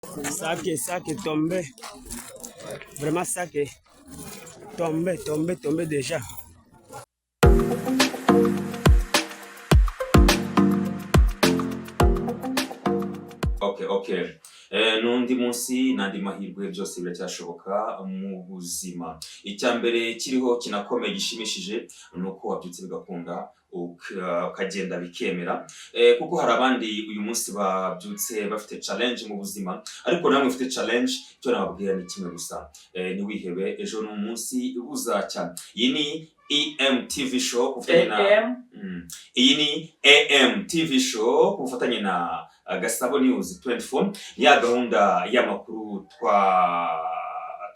Sake, Sake tombé. Vraiment Sake tombé, tombé, tombé déjà. Okay. N'undi munsi n'andi mahirwe, byose biracyashoboka mu buzima. Icya mbere kiriho kinakomeye gishimishije ni uko wabyutse bigakunda, ukagenda bikemera, kuko hari abandi uyu munsi babyutse bafite challenge mu buzima. Ariko namwe mufite challenge, icyo nababwira ni kimwe gusa: ntiwihebe, ejo ni umunsi buzacya. Iyi ni EMTV Show ku bufatanye na AM. Iyi ni AM TV Show ku bufatanye na Gasabo News 24, ya gahunda y'amakuru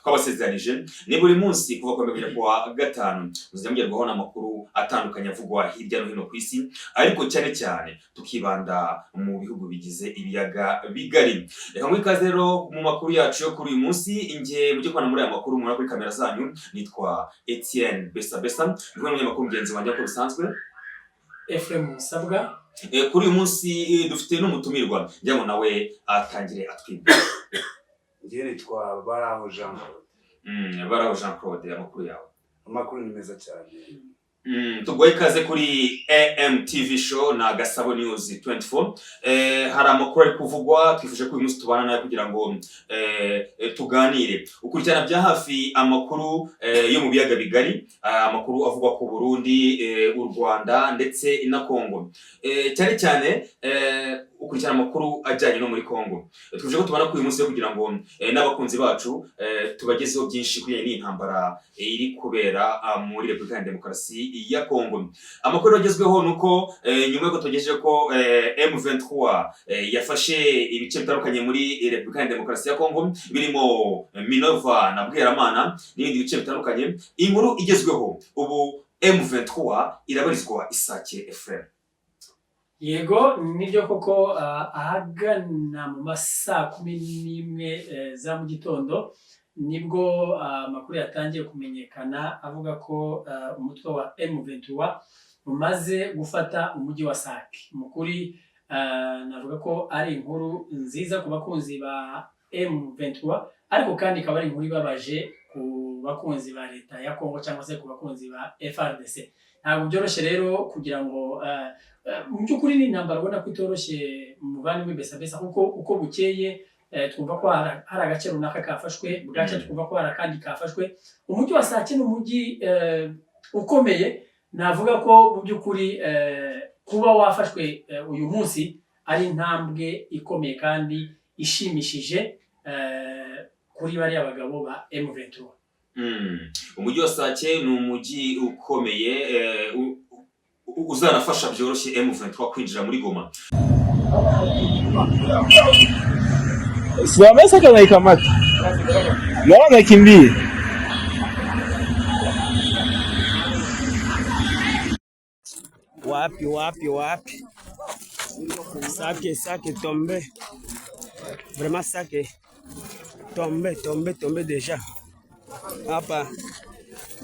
twabasezeranije. Ni buri munsi kuva ku wa mbere kugera ku wa gatanu, muzajya mugerwaho n'amakuru atandukanye avugwa hirya no hino ku isi, ariko cyane cyane tukibanda mu bihugu bigize ibiyaga bigari. Reka nguhe ikaze rero mu makuru yacu yo kuri uyu munsi. Inge mujye kubana muri aya makuru mubona kuri kamera zanyu, nitwa Etienne Besa Besa, ndi kumwe n'umunyamakuru mugenzi wanjye uko bisanzwe, Ephraim Musabwa. Kuri uyu munsi dufite n'umutumirwa, ngira ngo nawe atangire atwibwira. Njye nitwa Baraho Jean Claude. Baraho Jean Claude, amakuru yawe? Amakuru ni meza cyane. Tuguhe ikaze kuri AMTV Show na Gasabo News 24. Hari amakuru ari kuvugwa, twifuje ko uyu munsi tubana nawe kugira ngo tuganire. Ukurikirana bya hafi amakuru yo mu biyaga bigari, amakuru avugwa ku Burundi, u Rwanda ndetse na Congo. Cyane cyane ukurikirana amakuru ajyanye no muri Congo. Twifuje ko tubana kuri uyu munsi rero kugira ngo n'abakunzi bacu tubagezeho byinshi kuri iyi ntambara iri kubera muri Repubulika ya Demokarasi ya Congo. Amakuru agezweho ni uko nyuma y'uko tugejeje ko M23 yafashe ibice bitandukanye muri Repubulika ya Demokarasi ya Congo, birimo Minova na Bweramana n'ibindi bice bitandukanye, inkuru igezweho ubu M23 irabarizwa Isake, Ephraim. Yego, nibyo koko, ahagana mu ma saa 11 za mu gitondo nibwo amakuru yatangiye kumenyekana avuga ko umutwe wa M23 umaze gufata umujyi wa Sake. Mu kuri navuga ko ari inkuru nziza ku bakunzi ba M23, ariko kandi ikaba ari inkuru ibabaje ku bakunzi ba leta ya Congo cyangwa se ku bakunzi ba FARDC. Ntabwo byoroshye rero kugira ngo mu by'ukuri ni intambara ubona ko itoroshye, muvandimwe Besa Besa, kuko uko bukeye twumva ko hari agace runaka kafashwe, bwacya twumva ko hari akandi kafashwe. Umujyi wa Sake ni umujyi ukomeye. Navuga ko mu by'ukuri kuba wafashwe uyu munsi ari intambwe ikomeye kandi ishimishije kuri bariya bagabo ba M23. Umujyi wa Sake ni umujyi ukomeye, uzanafasha byoroshye M23 kwinjira muri Goma. Simamesa kanaikamata. Naona nakimbia. Wapi, wapi, wapi. Sake, Sake tombé. Vraiment Sake tombé, tombé, tombé déjà. Hapa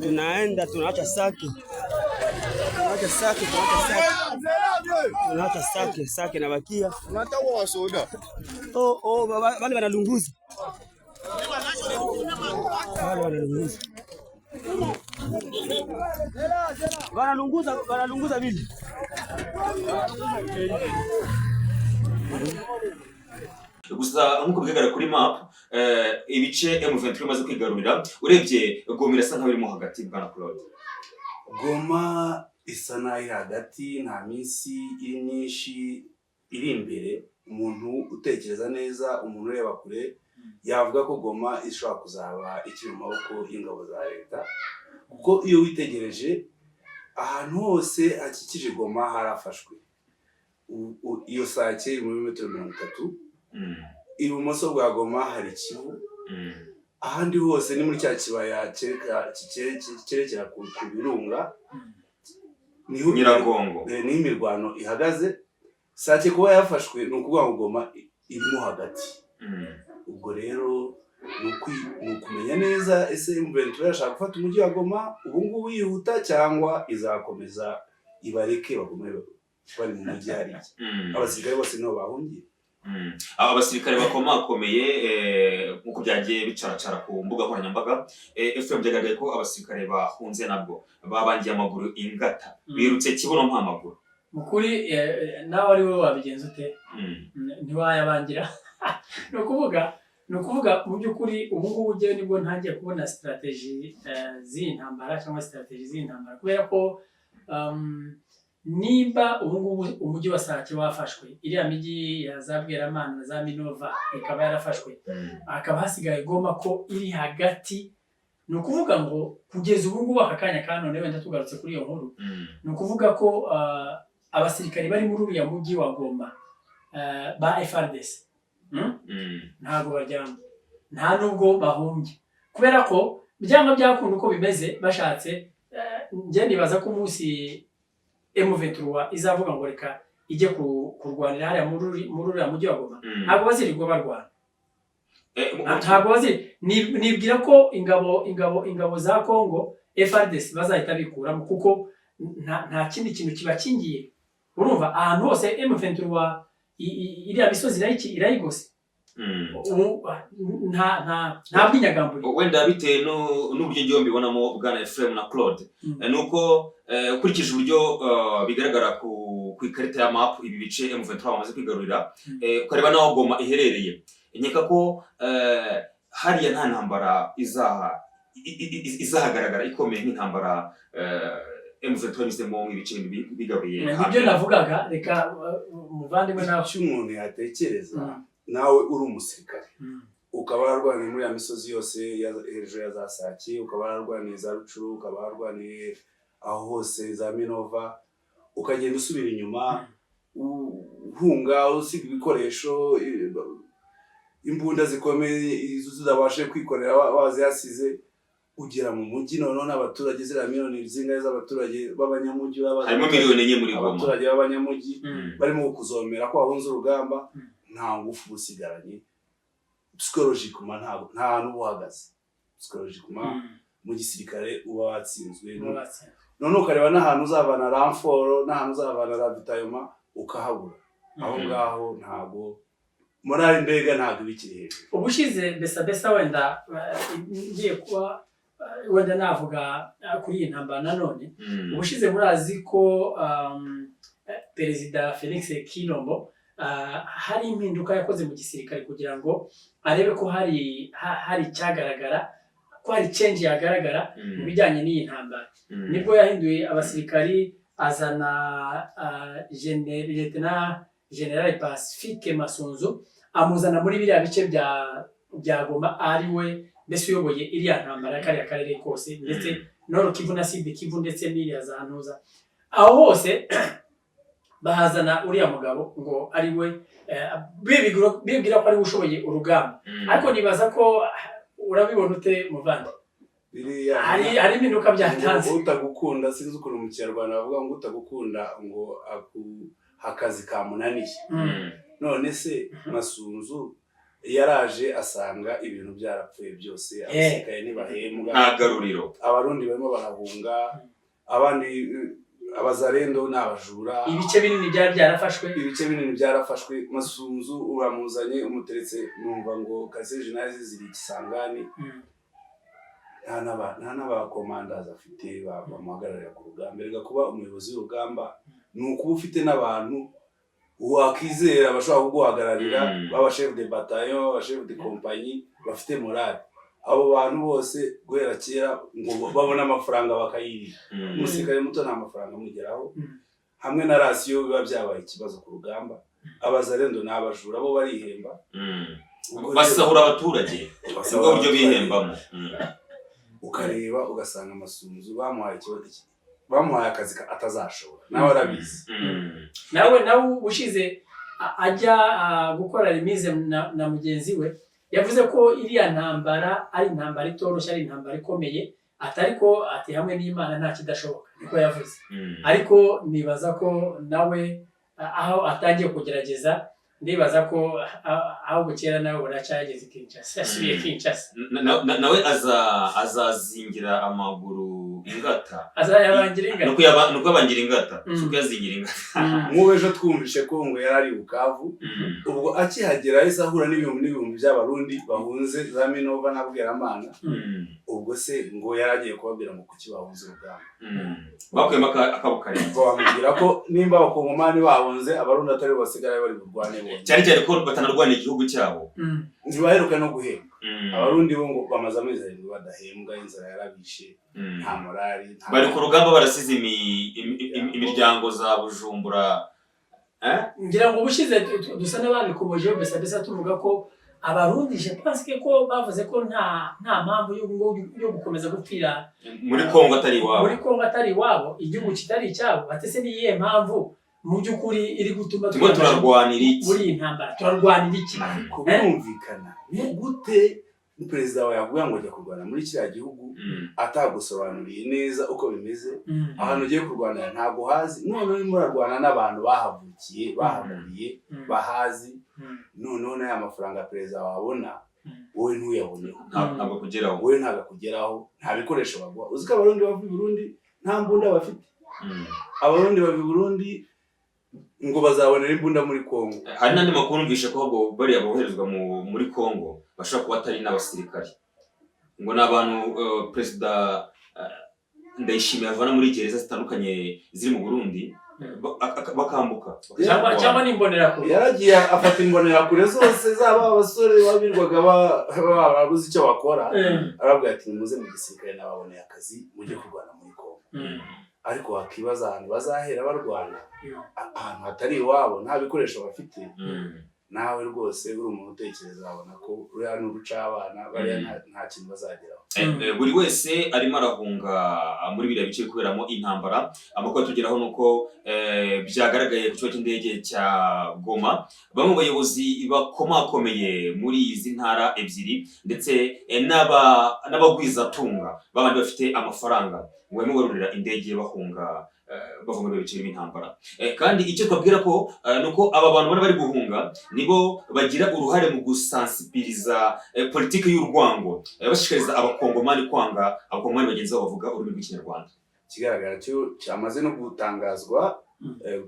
tunaenda tunaacha Sake. Tunaacha Sake, tunaacha Sake. Tunaacha Sake, Sake na bakia. Oh, wale wanalunguza. Wale wanalunguza. Wanalunguza, wanalunguza vile. Gusa nk'uko bigaragara kuri map, ibice M23 imaze kwigarurira, urebye Goma irasa nkaho irimo hagati, bwana Claude. Goma isa n'aho iri hagati, nta minsi iri myinshi iri imbere. Umuntu utekereza neza, umuntu ureba kure, yavuga ko Goma ishobora kuzaba ikiri mu maboko y'ingabo za leta, kuko iyo witegereje ahantu hose hakikije Goma harafashwe. Iyo Sake iri muri metero 30. Ibumoso bwa Goma hari Kivu, ahandi hose ni muri cya kibaya cyerekera ku birunga, niho Nyiragongo. Niho imirwano ihagaze. Sake kuba yafashwe ni ukuvuga ngo Goma irimo hagati. Ubwo rero ni ukumenya neza ese M23 irashaka gufata umujyi wa Goma ubu ngubu yihuta, cyangwa izakomeza ibareke bagume bari mu mujyi hariya. Abasirikare bose niho bahungiye. Aba basirikare bakomakomeye, nk'uko byagiye bicaracara ku mbuga nkoranyambaga, FM, byagaragaye ko abasirikare bahunze nabwo babangiye amaguru ingata, birutse kibuno mpamaguru. Mu kuri, nawe ari wowe wabigenza ute? Ntiwayabangira. Ni ukuvuga mu by'ukuri ubu ngubu njyewe nibwo ntangiye kubona stratégie z'iyi ntambara cyangwa stratégie z'iyi ntambara, kubera ko nimba ubu ngubu umujyi wa Sake wafashwe, iriya mijyi ya za Bweramana na za Minova ikaba yarafashwe, hakaba hasigaye Goma ko iri hagati, ni ukuvuga ngo kugeza ubu ngubu aka kanya ka none, wenda tugarutse kuri iyo nkuru, ni ukuvuga ko abasirikari bari muri uriya mujyi wa Goma ba FARDC, Ntabwo baryama, nta nubwo bahumbye, kubera ko byanga byakunda uko bimeze bashatse, njye nibaza ko umunsi M23 izavuga ngo reka ijye kurwanira hariya muri uriya mujyi wa Goma, ntabwo bazirirwa barwana. Ntabwo bazi, nibwira ko ingabo za Congo FARDC bazahita bikuramo, kuko nta kindi kintu kibakingiye. Urumva ahantu hose M23 iriya misozi irayigose. Ubu nta bwinyagamburiro. Wenda bitewe n'uburyo ngewe mbibonamo, bwana Ephraim na Claude, ni uko ukurikije uburyo bigaragara ku ikarita ya map, ibi bice M23 bamaze kwigarurira, ukareba n'aho Goma iherereye, nkeka ko hariya nta ntambara izahagaragara ikomeye nk'intambara M23 yanyuzemo ibice bindi bigaruriye. Nibyo navugaga. Reka umuvandimwe nawe. Icyo umuntu yatekereza, nawe uri umusirikare, ukaba wararwaniye muri ya misozi yose hejuru ya za Sake, ukaba wararwaniye za Rucuru, ukaba wararwaniye aho hose za Minova, ukagenda usubira inyuma uhunga, usiga ibikoresho, imbunda zikomeye izo zidabashe kwikorera wazihasize, ugera mu mujyi, noneho n'abaturage, ziriya miliyoni zingahe z'abaturage b'abanyamujyi Harimo 4 miliyoni muri Goma. Abaturage b'abanyamujyi barimo kuzomera ko wahunze urugamba, nta ngufu uba usigaranye. Psychologiquement ntabwo, nta hantu uba uhagaze psychologiquement. Mu gisirikare uba watsinzwe. Bubatse. None ukareba n'ahantu uzavana renfort, n'ahantu uzavana ravitaillement ukahabura. Aho ngaho ntabwo morale, mbega ntabwo iba ikiri hejuru. Ubushize besa wenda ngiye kuba wenda navuga kuri iyi ntambara nanone. Ubushize murazi ko Perezida Felix Tshilombo hari impinduka yakoze mu gisirikare kugira ngo arebe ko hari icyagaragara, ko hari change yagaragara mu bijyanye n'iyi ntambara. Nibwo yahinduye abasirikari, azana Lieutenant General Pacifique Masunzu, amuzana muri biriya bice bya Goma, ari we mbese uyoboye iriya ntambara ya kariya karere kose, ndetse Nord Kivu na Sud Kivu, ndetse n'iriya za Ntuza, aho hose bahazana uriya mugabo ngo ari we, bibwira ko ari we ushoboye urugamba. Ariko nibaza ko, urabibona ute muvandi? Biriya Hari impinduka byatanze. Ngo utagukunda, sinzi ukuntu mu Kinyarwanda bavuga ngo utagukunda ngo akuha akazi kamunaniye. None se Masunzu yaraje asanga ibintu byarapfuye byose, abasirikare ntibahembwa, Nta garuriro. Abarundi barimo barahunga, abandi abazarendo ni abajura. Ibice binini byari byarafashwe. Ibice binini byarafashwe. Masunzu uramuzanye umuteretse, numva ngo quartier général ziri Kisangani. Nta n'abakomandazi afite bamuhagararira ku rugamba. Erega kuba umuyobozi w'urugamba ni ukuba ufite n'abantu wakwizera bashobora kuguhagararira, baba chef de bataillon, baba chef de compagnie bafite morale. Abo bantu bose guhera kera ngo babone amafaranga bakayirira. Umusirikare muto nta mafaranga amugeraho. Hamwe na ration biba byabaye ikibazo ku rugamba. Abazarendo ni abajura, bo barihemba. Ubwo rero- Basahura abaturage, Basahura nibwo buryo abaturage. bihembamo. Ukareba ugasanga Amasunzu bamuhaye ikibazo, bamuhaye akazi atazashobora, nawe arabizi. Nawe ushize ajya gukora remise na mugenzi we, yavuze ko iriya ntambara ari intambara itoroshye, ari intambara ikomeye, atari ko ati hamwe n'Imana nta kidashoboka, niko yavuze. Ariko nibaza ko nawe aho atangiye kugerageza, ndibaza ko Ahubwo kera nawe buraca yageze Kinshasa, yasubiye Kinshasa. Nawe azazingira amaguru ingata. Azayabangira ingata. Ni ukuyabangira ingata, si ukuyazingira ingata. Nk'ubu ejo twumvishe ko ngo yari ari i Bukavu. Ubwo akihagera yahise ahura n'ibihumbi n'ibihumbi by'Abarundi bahunze za Minova na Bweramana. Ubwo se ngo yari agiye kubabwira ngo kuki bahunze urugamba? Bakuyemo akabo karenge. Ubwo bamubwira ko nimba Abakongomani bahunze, Abarundi atari bo basigara bari burwane bonyine. Cyane cyane ko batanarwana igihugu cyabo. Ntibaheruka no guhembwa. Abarundi bo ngo bamaze amezi 7 badahembwa, inzara yarabishe. Nta morali, nta Bari ku rugamba barasize imiryango za Bujumbura, eh? Ngira ngo ubushize dusa n'ababikomojeho mbese mbese tuvuga ko Abarundi, je pense que ko bavuze ko nta mpamvu yo gukomeza gupfira muri Kongo atari iwabo. Muri Kongo atari iwabo, igihugu kitari icyabo. Bate se ni iyihe mpamvu mu by'ukuri iri gutuma Turimo turarwanira iki? Muri iyi ntambara turarwanira iki? Ariko birumvikana, ni gute perezida wawe yavuga ngo jya kurwana muri kiriya gihugu atagusobanuriye neza uko bimeze? Ahantu ugiye kurwanira ntabwo hazi, none urimo urarwana n'abantu bahavukiye, bahakuriye, bahazi. Noneho n'aya mafaranga perezida wabona, wowe ntuyaboneho. Ntabwo kugeraho. Wowe ntabwo akugeraho, nta bikoresho baguha. Uzi ko Abarundi bava i Burundi nta mbunda bafite? Abarundi bava i Burundi ngo bazabonera imbunda muri Kongo. Hari n'andi makuru numvishe ko ahubwo bariya boherezwa muri Kongo bashobora kuba atari n'abasirikari, ngo ni abantu perezida Ndayishimiye avana muri gereza zitandukanye ziri mu Burundi, bakambuka bakajya Cyangwa kurwana. Cyangwa n'imbonerakure. Yaragiye afata imbonerakure zose, zaba abasore babirwaga barabuze icyo bakora, arababwira ati: "Nimuze mu gisirikare, nababoneye akazi, mujye kurwana muri Kongo." Ariko wakibaza ahantu bazahera barwana, ahantu hatari iwabo, nta bikoresho bafite. Nawe rwose uri umuntu utekereza, wabona ko ruriya ni urucabana, bariya nta kintu bazageraho. Buri wese arimo arahunga muri biriya bice biri kuberamo intambara. Amakuru atugeraho ni uko byagaragaye ku kibuga cy'indege cya Goma bamwe mu bayobozi bakomakomeye muri izi ntara ebyiri, ndetse n'abagwizatunga babandi bafite amafaranga, ngo barimo barurira indege bahunga, bava muri ibi bice birimo intambara. Kandi icyo twabwira ko ni uko aba bantu ubona bari guhunga nibo bagira uruhare mu gusansibiriza politiki y'urwango, bashishikariza Abakongomani kwanga Abakongomani bagenzi babo bavuga ururimi rw'Ikinyarwanda. Ikigaragara cyo cyamaze no gutangazwa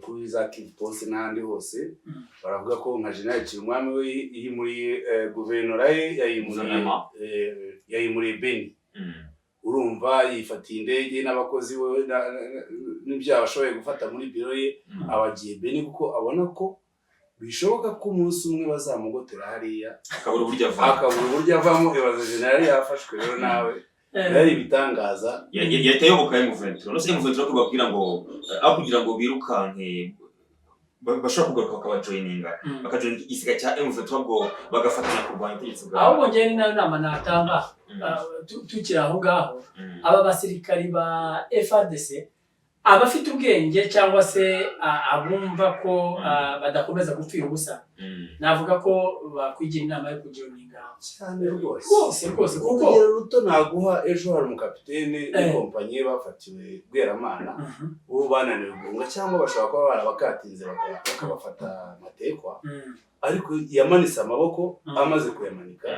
kuri za Kivu Post n'ahandi hose, baravuga ko nka General Kirumwami we yimuriye guverinora ye, yayimuriye Guverinoma. Yayimuriye Beni. Urumva yifatiye indege n'abakozi we n'ibyo bashoboye gufata muri biro ye, abagiye Beni kuko abona ko bishoboka ko umunsi umwe bazamugotera hariya, akabura uburyo avamo. Akabura uburyo avamo. Ibaze generali yafashwe rero nawe, yari ibitangaza. Yahita ayoboka M23. None se M23 ko babwira ngo aho kugira ngo birukanke bashobora kugaruka bakabajoyininga, bakajoyininga igisiga cya M23, ubwo bagafatanya kurwanya ubutegetsi bwa Ahubwo njyewe ni nayo nama natanga, tukiri aho ngaho, aba basirikari ba FARDC, abafite ubwenge cyangwa se abumva ko badakomeza gupfira ubusa, navuga ko bakwigira inama yo kujoininga. Cyane rwose. Rwose rwose, kuko Urugero ruto naguha: ejo hari umukapitene n'ikompanyi bafatiwe Bweramana, bo bananiwe guhunga cyangwa bashobora kuba barabakatinze bakabafata matekwa, ariko yamanitse amaboko. Amaze kuyamanika,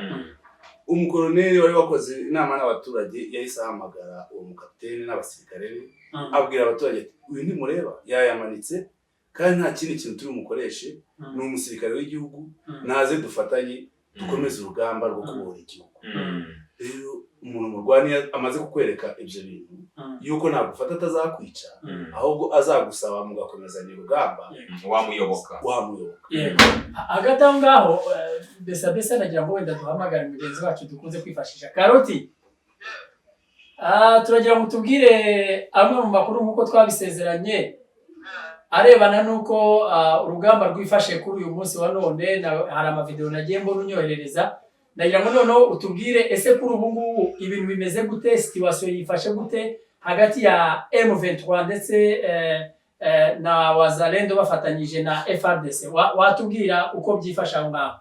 umukoroneri wari wakoze inama n'abaturage yahise ahamagara uwo mukapitene n'abasirikare be, abwira abaturage ati: "Uyu ntimureba, yayamanitse kandi nta kindi kintu turi bumukoreshe, ni umusirikare w'igihugu, naze dufatanye dukomeze urugamba rwo kubohora igihugu." Rero umuntu murwaniye amaze kukwereka ibyo bintu, yuko nagufata atazakwica, ahubwo azagusaba mugakomezanya urugamba, Wamuyoboka. Wamuyoboka. Yego. Hagati aho ngaho, besa besa nagira ngo wenda duhamagare mugenzi wacu dukunze kwifashisha, Karoti. Turagira ngo tubwire amwe mu makuru nk'uko twabisezeranye, arebana n'uko urugamba rwifashe kuri uyu munsi wa none. Hari amavideo nagiye mbona unyoherereza. Ndagira ngo noneho utubwire, ese kuri ubu ngubu ibintu bimeze gute? Situation yifashe gute hagati ya M23 ndetse na Wazalendo bafatanyije na FARDC? Watubwira uko byifashe aho ngaho?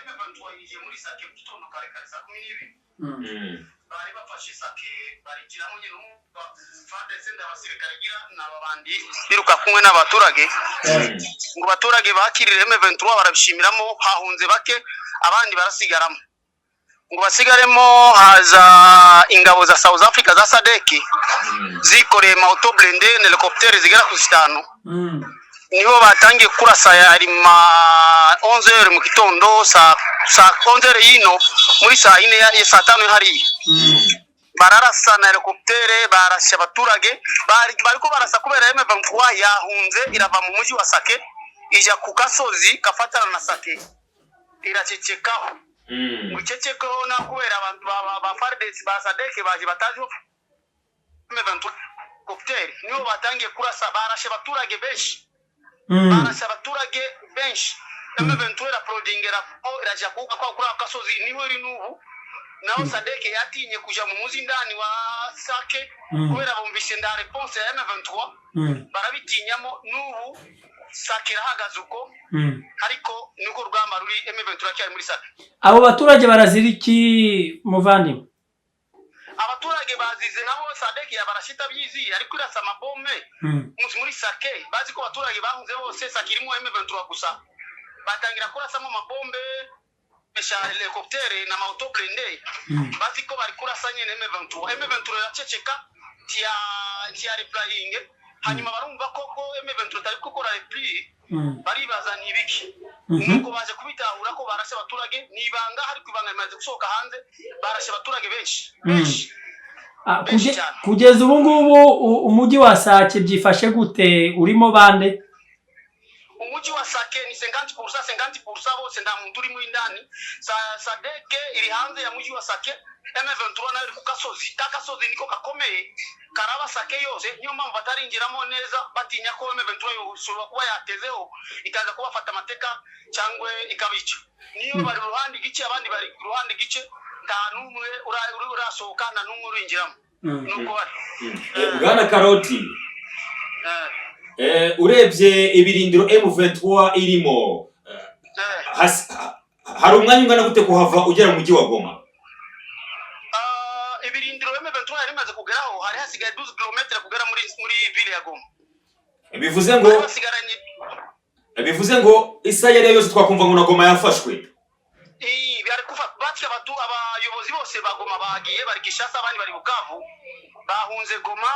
M23 yinjiye muri Sake mu gitondo kare kare saa 12. Bari bafashe Sake, barigiramo nyine. Umva, FARDC ndabasirikare gira ni ababandi biruka kumwe n'abaturage, ngo abaturage bakirire M23 barabishimiramo. Hahunze bake, abandi barasigaramo. Ngo basigaremo, haza ingabo za South Africa za SADC zikoreye ma auto blindé na hélicoptère zigera ku zitanu. Nibo batangiye kurasa, yari ma 11h mu gitondo, saa 11h yino muri saa ine ya saa tanu hariya. Bararasa na hélicoptère, barashe abaturage. Bariko barasa kubera M23 yahunze, irava mu mujyi wa Sake, ija ku gasozi kafatana na Sake, iracecekaho. Ngo icecekeho na kubera abantu ba FARDC ba SADC baje batazi M23 hélicoptère, nibo batangiye kurasa. Barashe abaturage benshi. Barashe abaturage benshi. M23 iraporodinga, iraja kuka kwa kuri ako gasozi, niho iri n'ubu. Naho SADC yatinye kuja mu muzi ndani wa Sake kubera bumvise nda réponse ya M23. Barabitinyamo. N'ubu Sake irahagaze uko. Ariko niko urugamba ruri, M23 cyari muri Sake. Abo baturage barazira iki, muvandimwe? Abaturage bazize nabo SADC yabarashe itabyizi, ariko irasa amabombe muri Sake. Bazi ko abaturage bahunze bose, Sake irimo M23 gusa. Batangira kurasamo amabombe mesha hélicoptère na ma auto blindé. Bazi ko bari kurasa nyene M23. M23 iraceceka, tiya replying. Hanyuma barumva koko M23 itari gukora reply. Baribaza ni ibiki. Nuko baje kubitahura ko barashe abaturage. Ni ibanga, ariko ibanga rimaze gusohoka hanze. Barashe abaturage benshi, benshi. Benshi cyane. Kugeza ubu ngubu umujyi wa Sake byifashe gute? Urimo bande? Umujyi wa Sake ni 50%, 50% bose, nta muntu urimo indani. SADC iri hanze ya mujyi wa Sake, M23 nayo iri ku gasozi. Ka gasozi niko gakomeye, karaba Sake yose. Niyo mpamvu batarinjiramo neza, batinya ko M23 yoshobora kuba yatezeho, ikaza kubafata amateka cyangwa ikabica. Niyo bari ruhande igice, abandi bari ku ruhande igice. Nta n'umwe urasohoka, nta n'umwe urinjiramo. Nuko bari. Bwana Karoti, urebye ibirindiro M23 irimo, hari umwanya ungana gute kuhava ugera mu mujyi wa Goma? Ah, ibirindiro M23 yari imaze kugeraho, hari hasigaye 12 km kugera muri ville ya Goma. Bivuze ngo Bari basigaranye. Bivuze ngo isaha iyo ari yo yose twakumva ngo na Goma yafashwe. Bari kufa batya abatu. Abayobozi bose ba Goma bagiye, bari Kinshasa, abandi bari Bukavu. Bahunze Goma,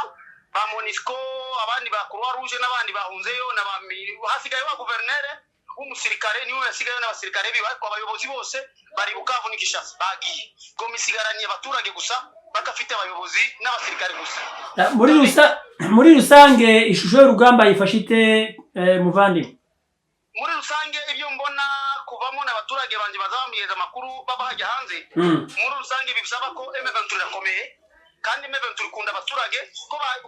ba MONUSCO, abandi ba Croix Rouge n'abandi bahunzeyo na ba hasigaye wa gouverneur w'umusirikare, niwe yasigayeyo n'abasirikare biwe, ariko abayobozi bose bari Bukavu ni Kinshasa, bagiye. Goma isigaranye abaturage gusa badafite abayobozi n'abasirikare gusa. Muri rusange ishusho y'urugamba yifashe ite, muvandimwe? Muri rusange ibyo mbona kuvamo n'abaturage banjye bazabambwiriza amakuru baba hajya hanze, muri rusange bisaba ko M23 irakomeye, kandi M23 ikunda abaturage.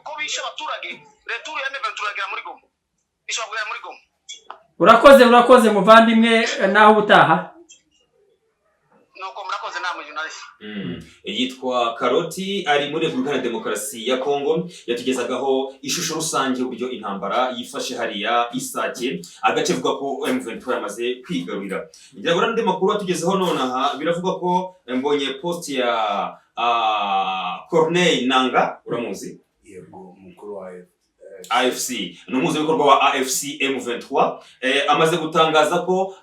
Ko bishe abaturage, retour ya M23 iragera muri Goma, ishobora kugera muri Goma. Urakoze, urakoze muvandimwe, naho ubutaha. Nuko murakoze namwe, journaliste. Yitwa Karoti, ari muri Repubulika ya Demokarasi ya Kongo. Yatugezagaho ishusho rusange y'uburyo intambara yifashe hariya Isake, agace avuga ko M23 yamaze kwigarurira. Ngira ngo n'andi makuru atugezeho nonaha, biravuga ko mbonye post ya Corneille Nanga, uramuzi? Yego, umukuru wa AFC, ni umuhuzabikorwa wa AFC M23. Amaze gutangaza ko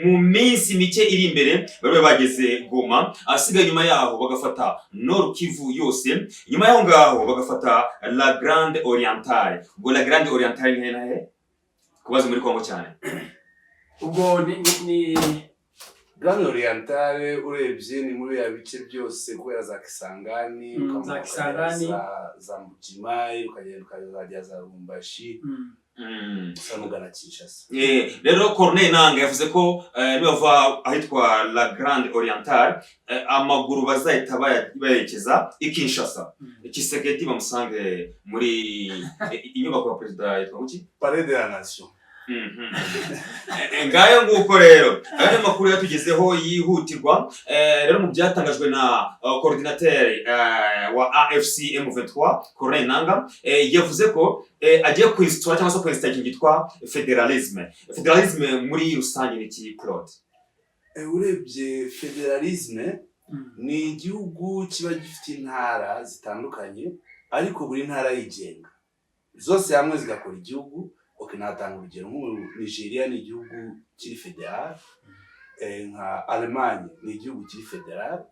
mu minsi mike iri imbere bari bageze Goma, asigaye nyuma yaho bagafata Nord Kivu yose, nyuma yaho ngaho bagafata La Grande Orientale. Ubwo La Grande Orientale ni he na he kubaza muri Kongo cyane? Ubwo ni Grande Orientale urebye ni muri ya bice byose kubera za Kisangani, ukamanuka za Kisangani. za Mbujimayi, ukagenda ukazajya za Lubumbashi, usa n'ugana Kinshasa. Rero Corneille Nanga yavuze ko nibava ahitwa La Grande Orientale, amaguru bazahita bayerekeza i Kinshasa. Tshisekedi bamusange muri inyubako ya perezida yitwa kuki? Palais de la Nation. Ngayo nguko rero, ayo ni amakuru yatugezeho yihutirwa. Rero mu byatangajwe na coordinateur wa AFC M23 Corneille Nanga, yavuze ko agiye kwisitora cyangwa se kwesita ikintu cyitwa fédéralisme. Fédéralisme muri rusange ni iki, Claude? Urebye fédéralisme Ni igihugu kiba gifite intara zitandukanye, ariko buri ntara yigenga, zose hamwe zigakora igihugu. Ok, natanga urugero nk'ubu Nigeria ni igihugu kiri fédéral, nka Allemagne ni igihugu kiri fédéral.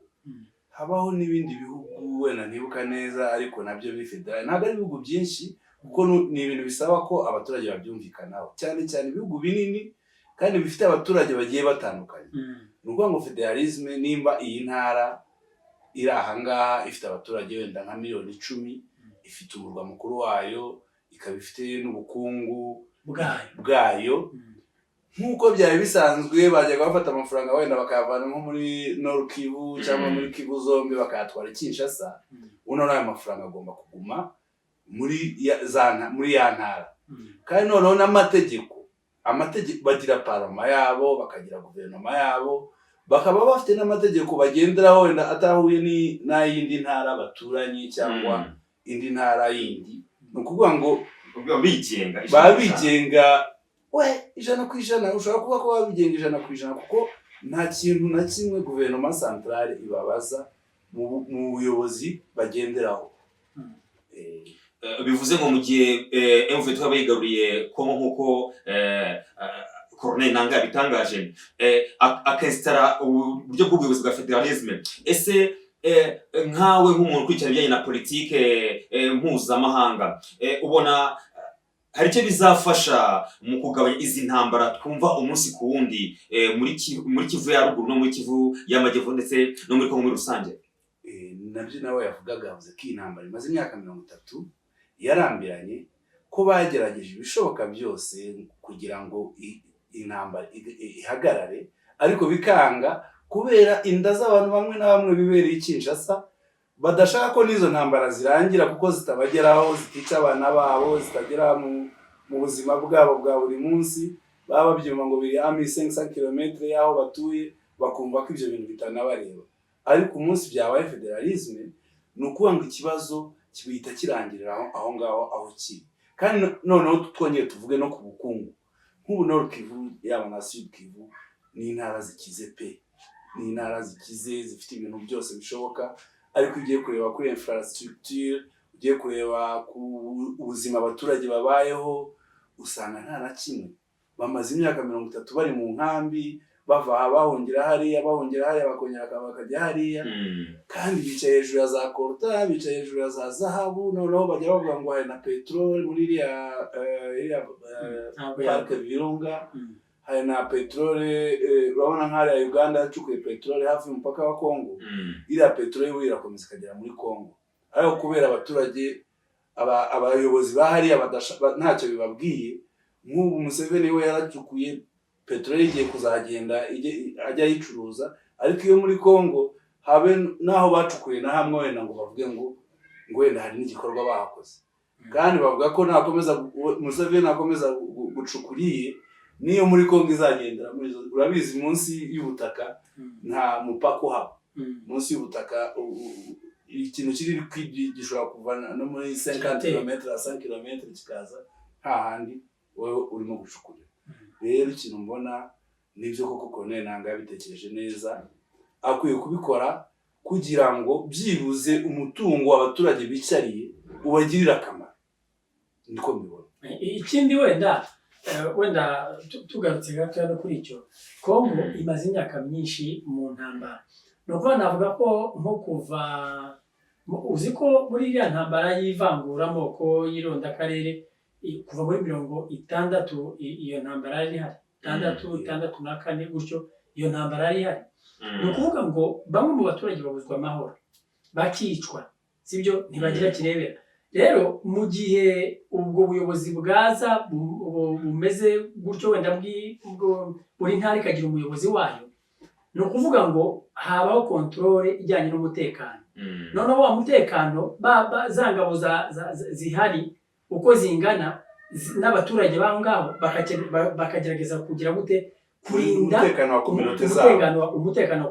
Habaho n'ibindi bihugu wenda ntibuka neza, ariko nabyo biri fédéral. Ntabwo ari ibihugu byinshi, kuko ni ibintu bisaba ko abaturage babyumvikanaho, cyane cyane ibihugu binini kandi bifite abaturage bagiye batandukanye. Ni ukuvuga ngo fédéralisme, nimba iyi ntara iri ahangaha ifite abaturage wenda nka miliyoni 10, ifite umurwa mukuru wayo, ikaba ifite n'ubukungu bwayo bwayo, nk'uko byari bisanzwe, bajyaga bafata amafaranga wenda bakayavana nko muri Nord Kivu cyangwa muri Kivu zombi, bakayatwara i Kinshasa. Uno ayo mafaranga agomba kuguma muri ya ntara. Kandi noneho n'amategeko, amategeko, bagira parlement yabo, bakagira guverinoma yabo, bakaba bafite n'amategeko bagenderaho wenda atahuye n'ay'indi ntara baturanye cyangwa indi ntara yindi. Ni ukuvuga ngo Ubwo bigenga. Baba bigenga we 100%. Ushobora kuvuga ko baba bigenga 100%, kuko nta kintu na kimwe guverinoma centrale ibabaza mu buyobozi bagenderaho. Bivuze ngo mu gihe M23 yaba yigaruriye Kongo nk'uko Corneille Nangaa yabitangaje, akinstalla uburyo bw'ubuyobozi bwa fédéralisme, ese nkawe nk'umuntu ukurikirana ibijyanye na politike mpuzamahanga, ubona hari icyo bizafasha mu kugabanya izi ntambara twumva umunsi ku wundi muri Kivu ya ruguru no muri Kivu y'amajyepfo ndetse no muri Kongo muri rusange? Nabyo nawe yavugaga, yavuze ko iyi ntambara imaze imyaka 30, yarambiranye, ko bagerageje ibishoboka byose kugira ngo intambara ihagarare, ariko bikanga kubera inda z'abantu bamwe na bamwe bibereye i Kinshasa, badashaka ko n'izo ntambara zirangira kuko zitabageraho, zitica abana babo, zitagera mu buzima bwabo bwa buri munsi. Baba babyumva ngo biri ami 500 km y'aho batuye, bakumva ko ibyo bintu bitanabareba. Ariko umunsi byabaye fédéralisme, ni ukuvuga ngo ikibazo kibihita kirangirira aho ngaho aho kiri. Kandi noneho twongere tuvuge no ku bukungu. Nk'ubu Nord Kivu yaba na Sud Kivu ni intara zikize pe, ni intara zikize, zifite ibintu byose bishoboka. Ariko ugiye kureba kuri infrastructure, ugiye kureba ku ubuzima abaturage babayeho, usanga nta na kimwe. Bamaze imyaka 30 bari mu nkambi, bava aha bahungira hariya, bahungira hariya, bakongera bakajya hariya. Kandi bicaye hejuru ya za coltan, bicaye hejuru ya za zahabu. Noneho bajya bavuga ngo hari na peteroli muri iriya Ntabwo parike Virunga. Hari na peteroli. Urabona nk'hariya Uganda yacukuye peteroli hafi y'umupaka wa Congo. Iriya peteroli we irakomeza ikagera muri Congo, ariko kubera abaturage, abayobozi ba hariya ntacyo bibabwiye. Nk'ubu Museveni we yaracukuye peteroli, igiye kuzagenda ajya ayicuruza, ariko iyo muri Congo habe n'aho bacukuye na hamwe wenda ngo bavuge ngo wenda hari n'igikorwa bahakoze. Kandi bavuga ko nakomeza Museveni nakomeza gucukura iye, niyo muri Congo izagendera muri izo. Urabizi, munsi y'ubutaka nta mupaka uhaba. Munsi y'ubutaka ikintu kiri liquide gishobora kuva no muri 50 Kiratera. km à 100 km kikaza hahandi wowe urimo gucukurira. Rero ikintu mbona, nibyo koko Corneille Nangaa yabitekereje neza, akwiye kubikora kugira ngo byibuze umutungo abaturage bicariye ubagirire akamaro. Niko mbibona. Ikindi wenda tugarutse gatoya no kuri icyo, Kongo imaze imyaka myinshi mu ntambara. Ni ukuvuga, navuga ko nko kuva uzi ko muri iriya ntambara y'ivanguramoko, y'irondakarere, kuva muri 60 iyo ntambara yari ihari, itandatu, 64 gutyo, iyo ntambara yari ihari. Ni ukuvuga ngo bamwe mu baturage babuzwa amahoro, bakicwa, sibyo? Ntibagira kirebera. Rero mu gihe ubwo buyobozi bwaza bumeze gutyo, wenda buri ntara ikagira umuyobozi wayo, ni ukuvuga ngo habaho contrôle ijyanye n'umutekano. Noneho wa mutekano, za ngabo zihari uko zingana n'abaturage b'aho ngaho bakagerageza kugira gute? Kurinda umutekano wa communauté zabo. Umutekano wa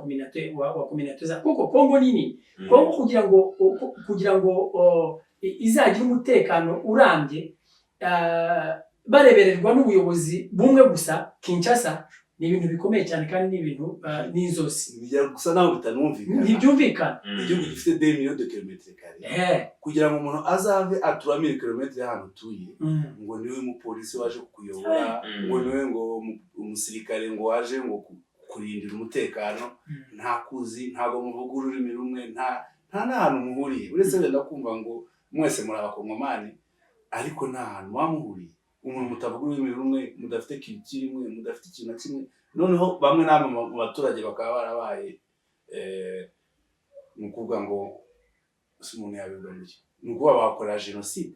communauté zabo, kuko Kongo ni nini. Kongo kugira ngo izagire umutekano urambye, barebererwa n'ubuyobozi bumwe gusa Kinshasa, Ni ibintu bikomeye cyane kandi ni ibintu ni inzozi. Bijya gusa naho bitanumvikana. Ntibyumvikana. Igihugu gifite 2 millions de kilomètres carrés, kugira ngo umuntu azave à 3000 kilomètres y'ahantu utuye, ngo niwe mupolisi waje kukuyobora, ngo niwe ngo umusirikare ngo waje ngo kurindira umutekano, nta kuzi, ntabwo muvuga ururimi rumwe, nta n'ahantu muhuriye, uretse wenda kumva ngo mwese muri Abakongomani, ariko nta hantu muba muhuriye. Umuntu mutavuga ururimi rumwe, mudafite culture imwe, mudafite ikintu na kimwe. Noneho bamwe n'amwe mu baturage bakaba barabaye ni ukuvuga ngo si umuntu yabivuga ngo iki, ni ukuvuga bakora jenoside.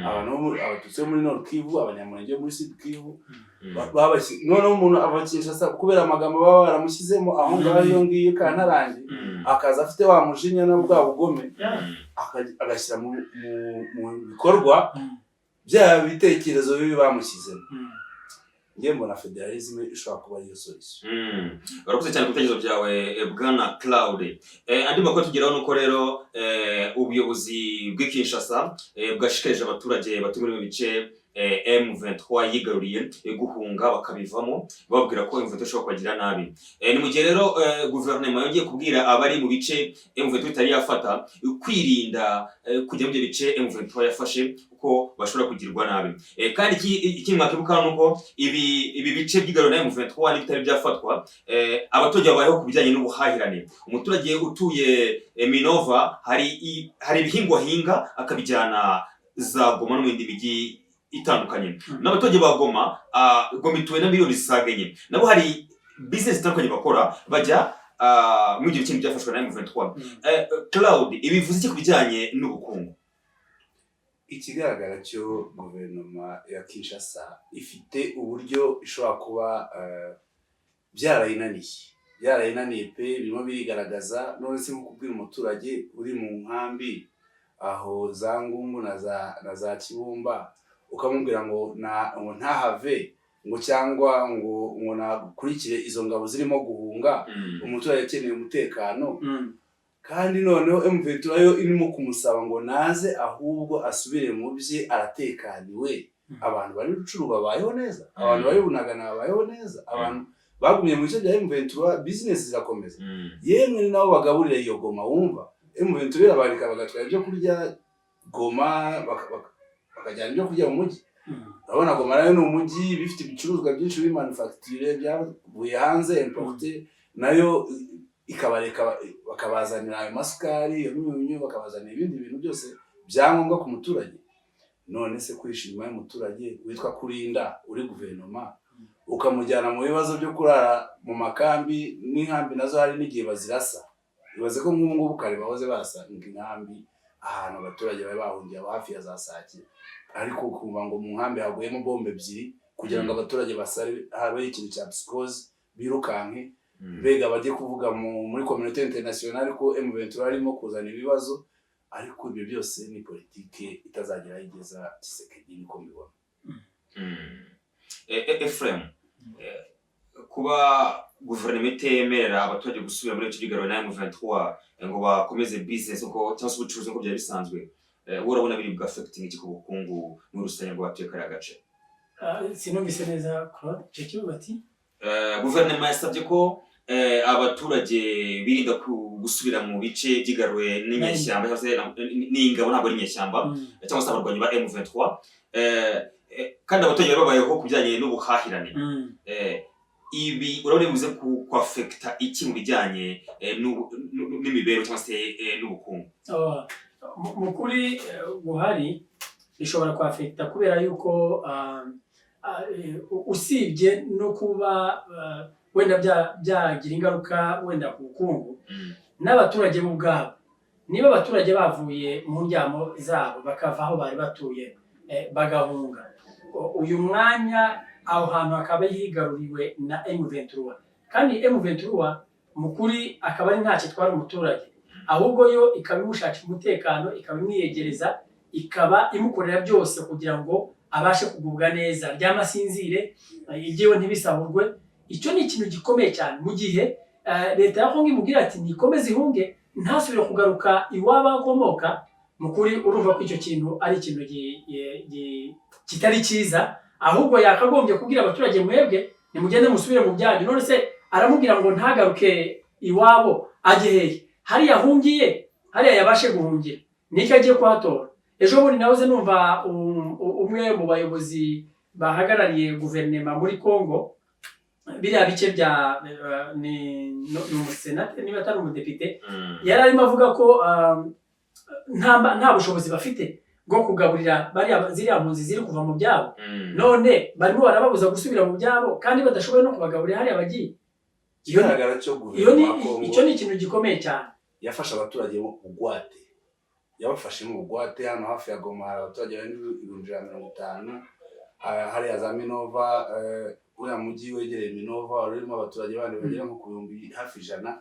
Abantu Abatutsi bo muri Nord Kivu, Abanyamulenge bo muri Sud Kivu, noneho umuntu ava Kinshasa kubera amagambo baba baramushyizemo aho ngaho iyo ngiyo kantarange, akaza afite wa mujinya na bwa bugome, agashyira mu bikorwa bya bitekerezo bibi bamushyizemo. Njye mbona fédéralisme ishobora kuba ariyo solution. Urakoze cyane ku bitekerezo byawe, bwana Claude. Andi makuru tugeraho nuko rero ubuyobozi bw'i Kinshasa bwashikarije abaturage batuye muri ibi bice M23 yigaruriye guhunga bakabivamo, bababwira ko M23 ishobora kubagira nabi. Ni mu gihe rero guverinoma yongeye kubwira abari mu bice M23 itari yafata kwirinda kujya muri ibyo bice M23 yafashe, kuko bashobora kugirwa nabi. Kandi ikindi mwakibuka ni uko ibi bice byigaruriwe na M23 n'ibitari byafatwa, abaturage babayeho ku bijyanye n'ubuhahirane. Umuturage utuye Minova hari ibihingwa ahinga akabijyana za Goma no mu yindi mijyi itandukanye. N'abaturage ba Goma, Goma ituwe na miliyoni zisaga enye, nabo hari business zitandukanye bakora bajya muri ibyo bice byafashwe na M23. Claude, ibi bivuze iki ku bijyanye n'ubukungu? Ikigaragara cyo, guverinoma ya Kinshasa ifite uburyo ishobora kuba byarayinaniye pe, birimo birigaragaza. None se nko kubwira umuturage uri mu nkambi aho za Ngungu na za Kibumba, ukamubwira ngo ngo ntahave, ngo cyangwa ngo nakurikire izo ngabo zirimo guhunga, umuturage akeneye umutekano, kandi noneho M23 yo irimo kumusaba ngo naze ahubwo asubire mu bye, aratekaniwe. Abantu bari Rutshuru babayeho neza, abantu bari Bunagana babayeho neza, abantu bagumye mu bice bya M23, business zirakomeza. Yemwe ni nabo bagaburira iyo Goma. Wumva M23 irabarika bagatwara ibyo kurya Goma, bakajyana ibyo kurya mu mujyi. Urabona Goma nayo ni umujyi bifite ibicuruzwa byinshi bimanufacture byavuye hanze, importé, nayo ikabareka bakabazanira ayo masukari, iyo myunyu, bakabazanira ibindi bintu byose byangombwa ku muturage. None se kwisha inyuma y'umuturage witwa kurinda uri guverinoma, ukamujyana mu bibazo byo kurara mu makambi, n'inkambi nazo hari n'igihe bazirasa? Ibaze ko nk'ubu ngubu kare bahoze barasa inkambi ahantu abaturage bari bahungiye aho hafi ya za Sake, ariko ukumva ngo mu nkambi haguyemo bombe ebyiri kugira ngo abaturage basare, habeho ikintu cya psychose, birukanke, mbega bajye kuvuga muri communauté internationale ko M23 arimo kuzana ibibazo. Ariko ibyo byose ni politike itazagera aho igeza Tshisekedi, niko mbibona. Ephraim, kuba guverinoma itemerera abaturage gusubira muri icyo kigarura na M23 ngo bakomeze business uko cyangwa se ubucuruzi uko byari bisanzwe, wowe urabona biri bwa-affecting iki ku bukungu muri rusange bw'abatuye kariya gace? Sinumvise neza, Claude, icyo kibazo ati? Guverinoma yasabye ko abaturage birinda gusubira mu bice byigaruwe n'inyeshyamba cyangwa se n'ingabo, ntabwo ari inyeshyamba, cyangwa se abarwanyi ba M23, kandi abaturage bari babayeho ku bijyanye n'ubuhahirane. Ibi urabona bivuze ku kwaffecta iki mu bijyanye n'imibereho cyangwa se n'ubukungu? Oh, mu kuri guhari bishobora kwaffecta kubera yuko usibye no kuba wenda byagira ingaruka wenda ku bukungu n'abaturage bo ubwabo, niba abaturage bavuye mu ndyamo zabo bakava aho bari batuye bagahunga, uyu mwanya aho hantu hakaba higaruriwe na M23, kandi M23 mu kuri akaba ari ntacyo itwara umuturage, ahubwo yo ikaba imushakira umutekano, ikaba imwiyegereza, ikaba imukorera byose kugira ngo abashe kugubwa neza, aryame asinzire, ibyiwe ntibisahurwe. Icyo ni ikintu gikomeye cyane mu gihe leta ya Kongo imubwira ati nikomeze ihunge, ntasubire kugaruka iwabo akomoka. Mu kuri urumva ko icyo kintu ari ikintu kitari cyiza, ahubwo yakagombye kubwira abaturage mwebwe Nimugende musubire mu byanyu. None se aramubwira ngo ntagaruke iwabo, ajye hehe? Hariya ahungiye, hariya yabashe guhungira, nicyo agiye kuhatora. Ejo bundi nahoze numva umwe mu bayobozi bahagarariye guverinoma muri Congo, biriya bice bya ni umusenateri niba atari umudepite, yari arimo avuga ko nta bushobozi bafite bwo kugaburira bariya ziriya mpunzi ziri kuva mu byabo. None barimo barababuza gusubira mu byabo kandi badashoboye no kubagaburira hariya bagiye. Ikigaragara cyo, Iyo ni guverinoma ya Kongo icyo ni ikintu gikomeye cyane. yafashe abaturage mu bugwate, yabafashe mu bugwate. Hano hafi ya Goma hari abaturage barenga 150,000. Hariya za Minova, uriya mujyi wegereye Minova wari urimo abaturage bandi bagera nko ku 100,000.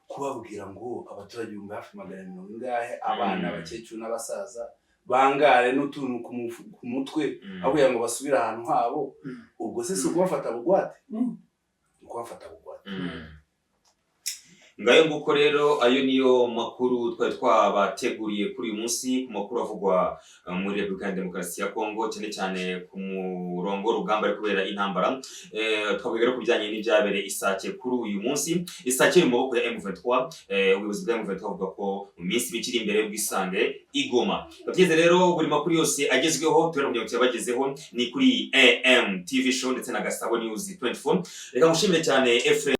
Kubabwira ngo abaturage ibihumbi hafi magana mirongo ingahe, abana, abakecuru n'abasaza, bangare n'utuntu ku mutwe, aho kugira ngo basubire ahantu habo, ubwo se si ukubafata bugwate? Ni ukubafata bugwate. Ngayo nguko rero, ayo niyo makuru twari twabateguriye kuri uyu munsi, ku makuru avugwa muri Repubulika ya Demokarasi ya Kongo, cyane cyane ku murongo w'urugamba ari kubera intambara. Twavuga rero ku bijyanye n'ibyabereye Isake kuri uyu munsi. Isake iri mu maboko ya M23. Ubuyobozi bwa M23 buvuga ko mu minsi mike iri imbere bwisange i Goma. Tugeze rero buri makuru yose agezweho tubera kugira ngo tuyabagezeho, ni kuri AM TV Show ndetse na Gasabo News 24. Reka ngushimire cyane, Efrem.